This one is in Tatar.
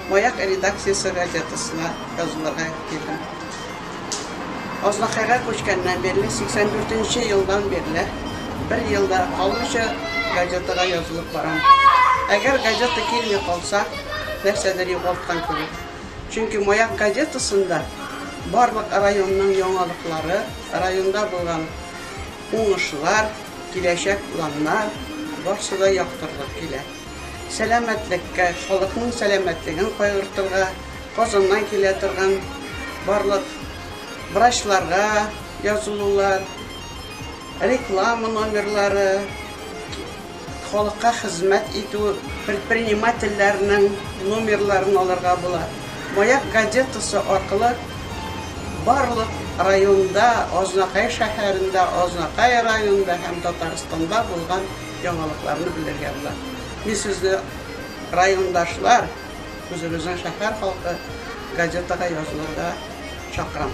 Маяк редакциясе газетасына язылырга килдем. Азнакайга күчкәннән бирле, 84 нче елдан бирле, бер ел да калмыйча газетага язылып барам. Әгәр газета килми калса, нәрсәдер югалткан кебек. Чөнки Маяк газетасында барлык районның яңалыклары, районда булган уңышлар, киләчәк планнар, барсы да яктыртылып килә. Сәламәтлеккә, халыкның сәламәтлеген кайгыртырга, Казаннан килә торган барлык врачларга язылулар, реклама номерлары, халыкка хезмәт итү предпринимательләрнең номерларын алырга була. Маяк газетасы аркылы барлык районда, Азнакай шәһәрендә, Азнакай районында һәм Татарстанда булган яңалыкларны белергә була. Мин сезне, райондашлар, үзебезнең шәһәр халкы, газетага язылырга чакырам.